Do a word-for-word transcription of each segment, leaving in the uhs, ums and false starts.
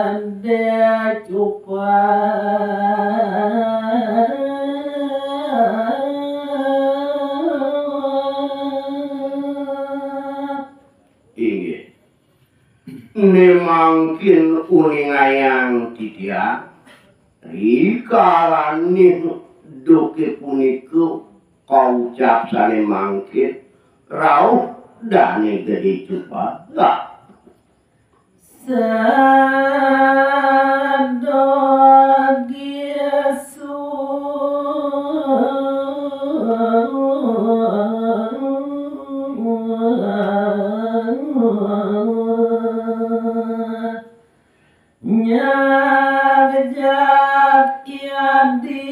Gedé Cupak. Inggih. Né mangkin uningayang titiang, rikalaning duké punika kaucap sané mangkin, rauh Dané Gedé Cupak. Lah. Sadogé su Nyajak yadi.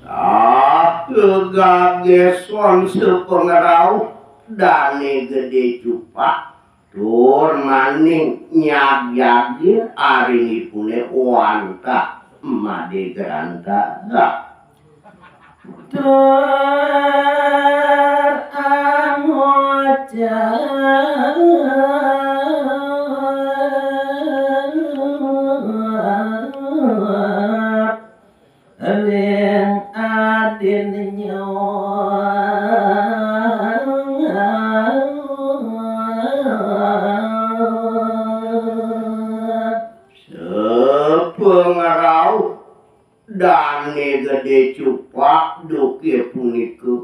Ah, gegagéson sapangrauh Dané Gedé Cupak. Tur maning nyajagin arinipuné wantah Madé Granta. Tur angucap ring adinnya. Sapangrauh Dané Gedé Cupak duké punika,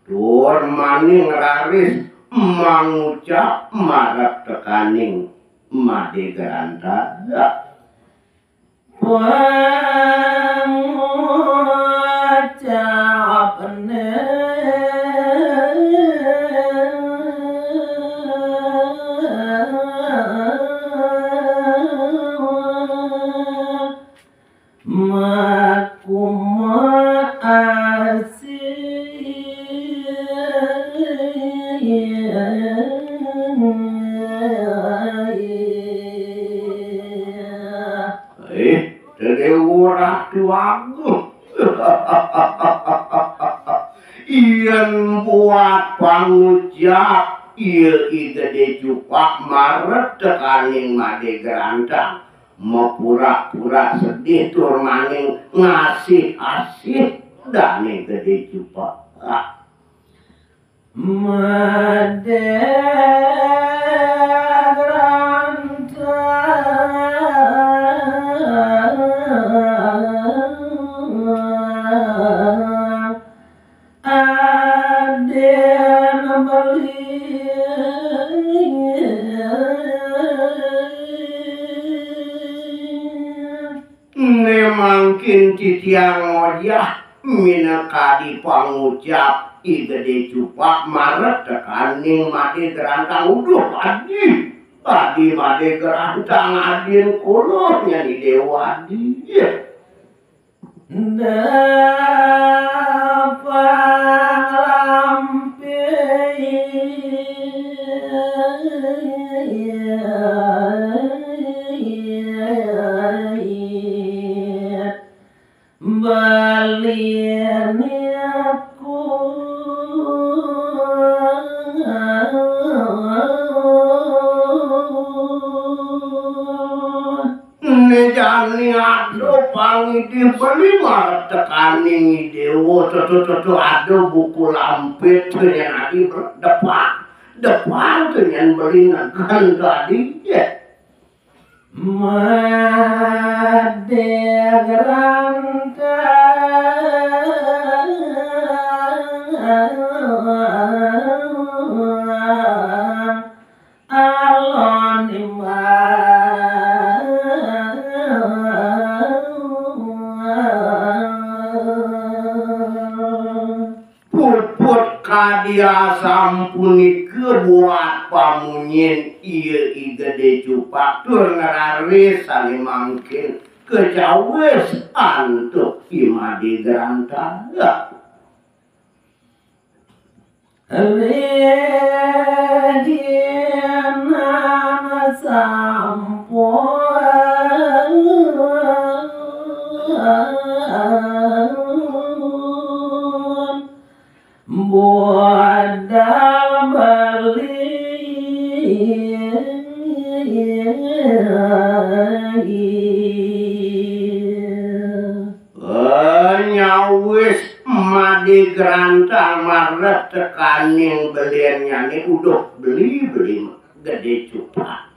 tur maning raris mangucap marep tekaning Madé Granta. Pangucapné. Makuma asih. Eh, Déwa Ratu Agung. Yén buat pangucap, ya I Gedé Cupak marep tekaning Madé Granta. Mapura-pura sedih tur maning ngasih-asih Dané Gedé Cupak. Ah. Madé Granta. Adén beli. Né mangkin titiang ngojah minakadi pangucap I Gedé Cupak marep tekaning Madé Grantang. Uduh, adi, adi Madé Grantang adin kula nyan I Déwa adi. Dapang lampir. Beli niku. Né jani ada pangidih beli marep tekaning I Déwa, tutu, tutu, ada buku lampit, tuh, nyan adi depar, depar, tuh, nyan beli negen tadi, ya. Madé Grantang. Alon imbang. Puput kadi Ya sampunika buat pamunyin ia I Gedé Cupak tur ngraris sané mangkin kacawis antuk I Madé Grantang. Rinan sampun budal beli. Nyawis Madé Grantang marep tekaning belinnyané, uduh beli, beli Gedé Cupak.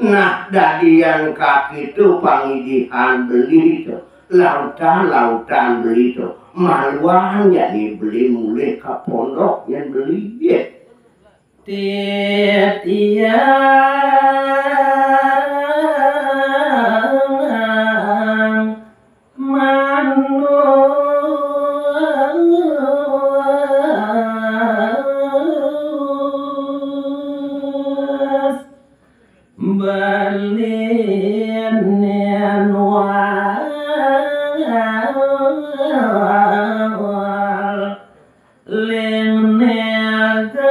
Nah, dadi yan kakitu pangidihan beli to, lautan-lautan beli to, maluan jani beli mulih ka pondok nyen beli. Titiang manus belinen wal ling negatang.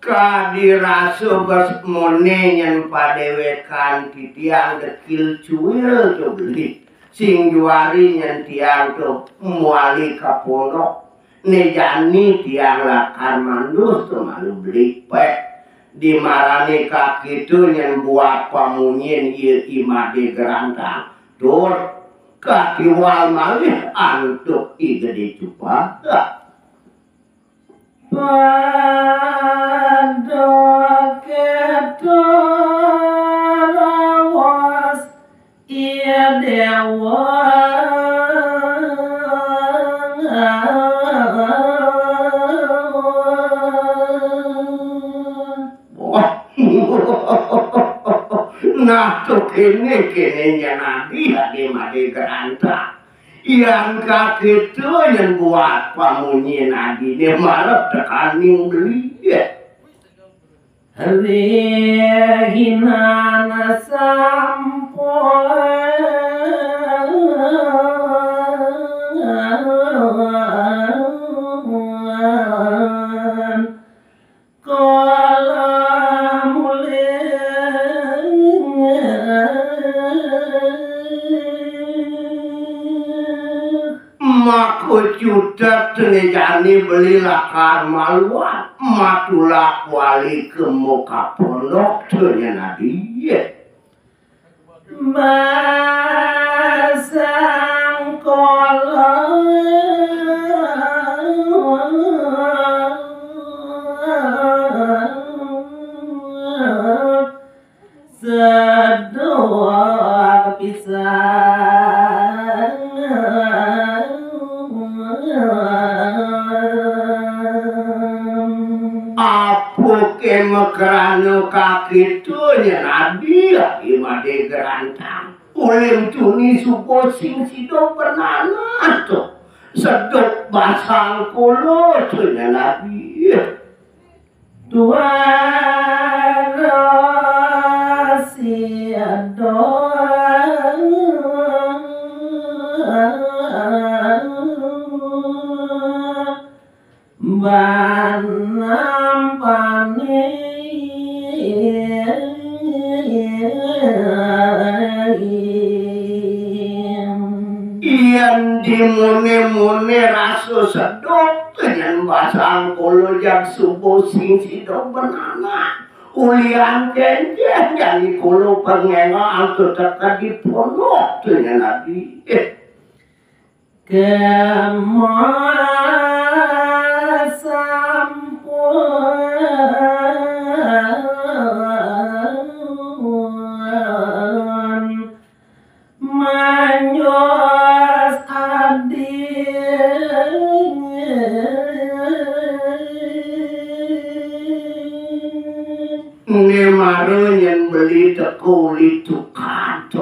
Kadi rasa bes mone nyen padéwékan titiang dekil cuil to beli. Sing juari nyen tiang to muali ka pondok. Né jani tiang lakar mandus to malu beli péh. Di marané kakitu nyen buat pamunyin ia I Madé Grantang. Tur katiwal malih antuk I Gedé Cupak. Paduka raos ia déwa. Wah. Nah, to kéné-kéné nyen adi, adi Madé Grantang. Yan kakitu nyen buat pamunyin adiné marep tekaning beli. Rihinan sampun kala mulih. Maka cutet né jani beli lakar maluan, matulak wali ka muka pondok, to nyen adi. Basang kala sedul pisan. Apa ké makrana kakitu nyen adi, adi Madé Grantang. Ulin tuni suba sing sida benana to. Seduk basang kala to nyen adi. Tuara sida banampane. Yén dimone-mone rasa seduk, yén basang kala jag suba sing sida benana. Ulian kénkén jani kula pangénga angka teka di pondok to nyen adi. Kema sampun manjos adi. Né mara yén beli teka uli tukad to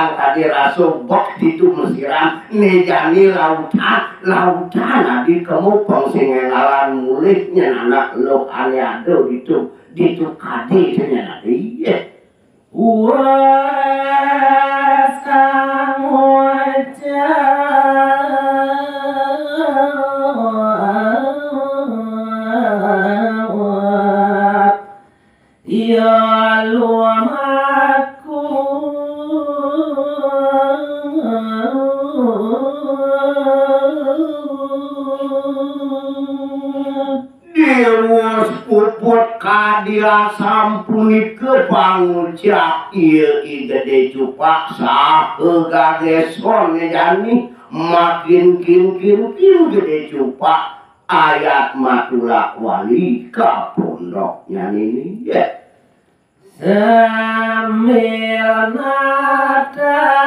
Tadi rasa bek ditu mesiran, né jani lautan, lautan adi kemu pang sing énggalan mulih nyén anak luh ané ada ditu, ditu kadi sing nyén adi. Wah, sang wajah. Ia lumaku. Déwa sepuput kadi asampunika pangucap ia I Gedé Cupak saha gagéson jani makin kin kin kin Gedé Cupak ayat matulak wali ka pondoknyané nggih. Sambil natah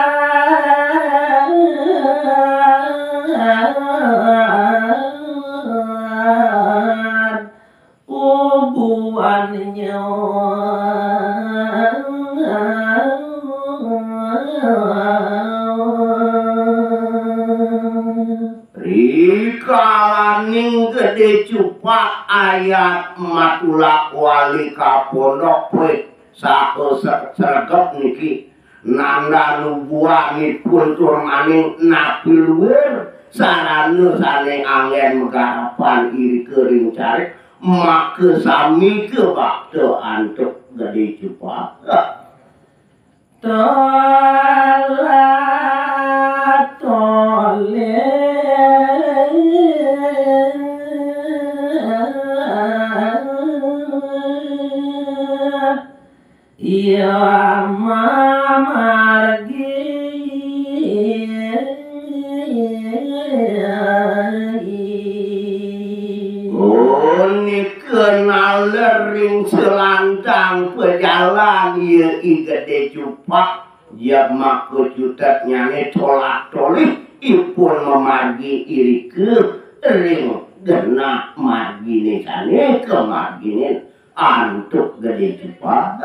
ubuan nyawa. Rikalaning Gedé Cupak ayat matulak wali ka pondok, wéh, saha se-, sregep niki. Nanda nubuanipun tur maning napi luir sarana sané anggén magarepan irika ring carik, maka sami kabakta antuk Gedé Cupak. Tolat tolih. Ia mamargi. Punika naler ring selantang pajalan ia I Gedé Cupak, ia maka cutetnyané tolat tolih ipun mamargi irika ring genah marginé sané kamarginin antuk Gedé Cupak.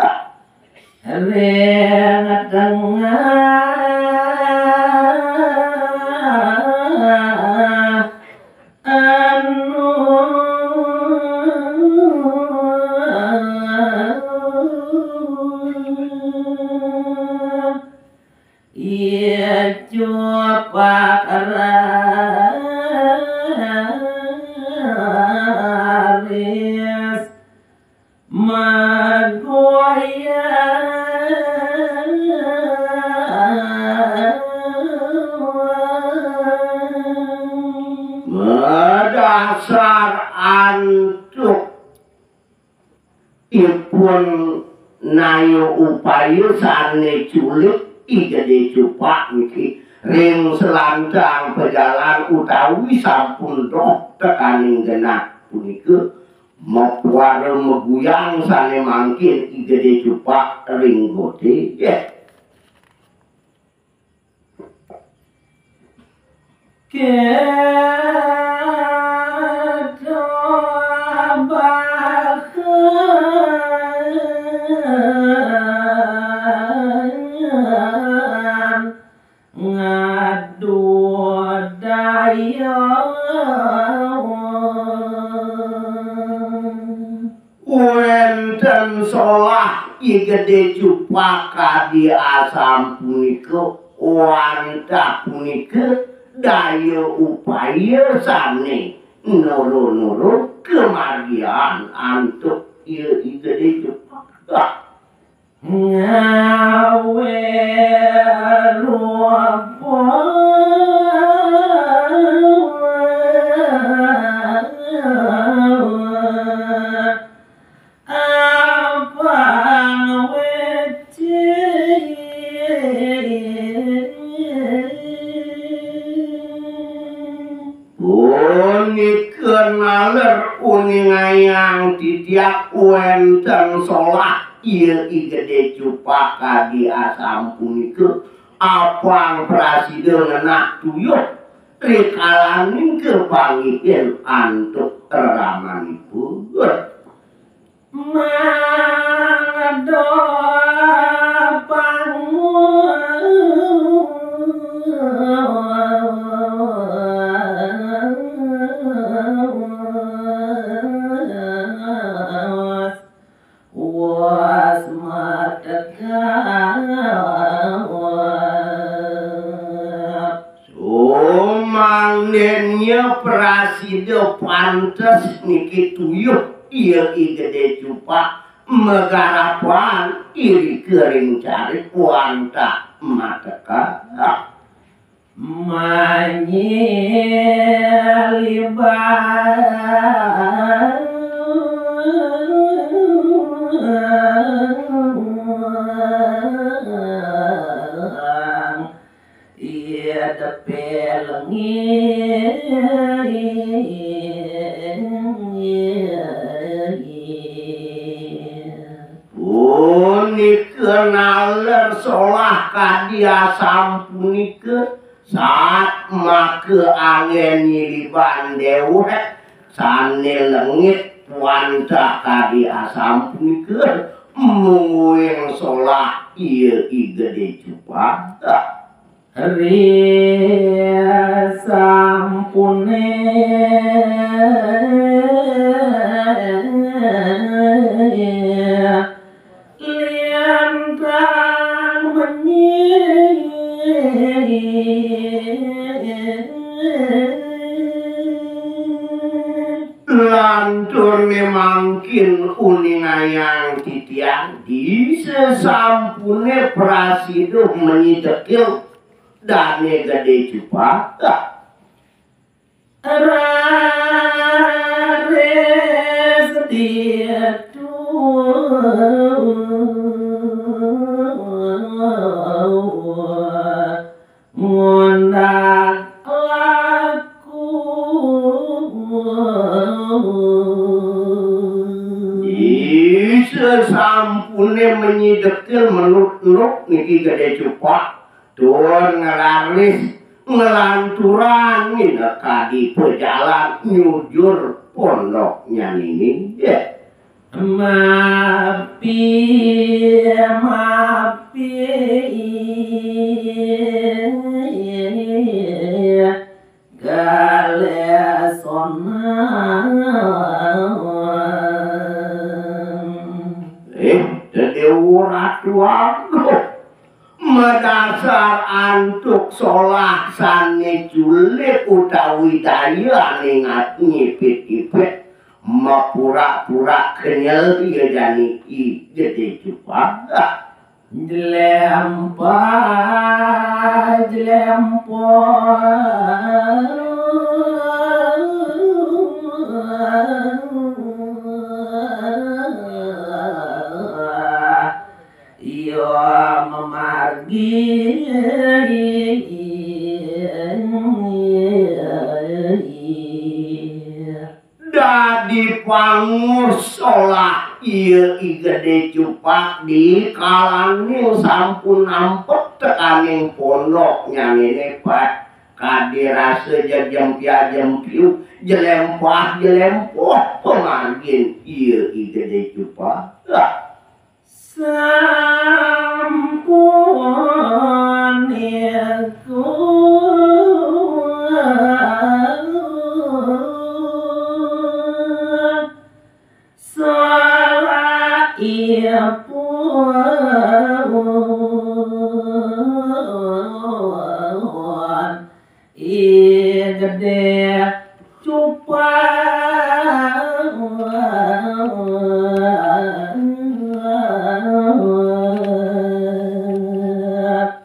Ring tengah anu ia Cupak raris magoyang. Madasar antuk ipun naya upaya sané culik I Gedé Cupak niki ring selantang pajalan utawi sampun doh tekaning genah punika, mapuara maguyang sané mangkin I Gedé Cupak ring godé. Ketobahan ngadu daya. Wénten solah I Gedé Cupak kadi asapunika, wantah punika daya upaya sané nuru-nuru kamargian antuk ia I Gedé Cupak. Ngawé rupa apang wécé. Punika naler uningayang titiang wénten solah ia I Gedé Cupak kadi asapunika, apang prasida ngenah tuyuh rikalaning kapanggihin antuk reramanipun. Mangda pangu Mangdénnya prasida pantes niki tuyuh ia I Gedé Cupak magarapan irika ring carik wantah mateka. Manyilibang idepé lengit. Punika naler solah kadi asampunika, sat maka anggén nyilibang déwék sané lengit wantah kadi asampunika, mungguing solah ia I Gedé Cupak. Ri sampuné lintang menying. Lanturné mangkin uningayang titiang, di sasampuné prasida menyidekil Dané Gedé Cupak. Raris ditu ngundak laku. Di sasampuné menyidekil menut-nut niki Gedé Cupak. Tur ngraris nglanturang minakadi pajalan nyujur pondoknyané. Mapi, mapi, galesona. Eh, Déwa Ratu Agung. Madasar antuk solah sané culik utawi daya ané ngat-, nyipit-ipit, mapura-pura kenyel ia jani I Gedé Cupak. Jlempah, jlempah. Ia mamargi. Dadi pangus solah ia I Gedé Cupak di kalaning sampun nampek tekaning pondoknyané pat. Kadi rasa jejempiah-jempiuh, jlempah-jlempoh pamargin ia I Gedé Cupak. Sampun iku salahipun I Gedé Cupak.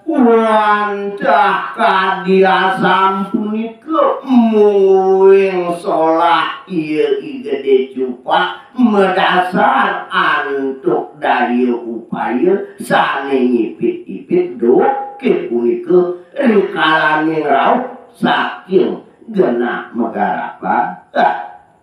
Wantah kadi asampunika mungguing solah ia I Gedé Cupak madasar antuk daya upaya sané nyipit-ipit duké punika rikalaning rauh saking genah magarapan.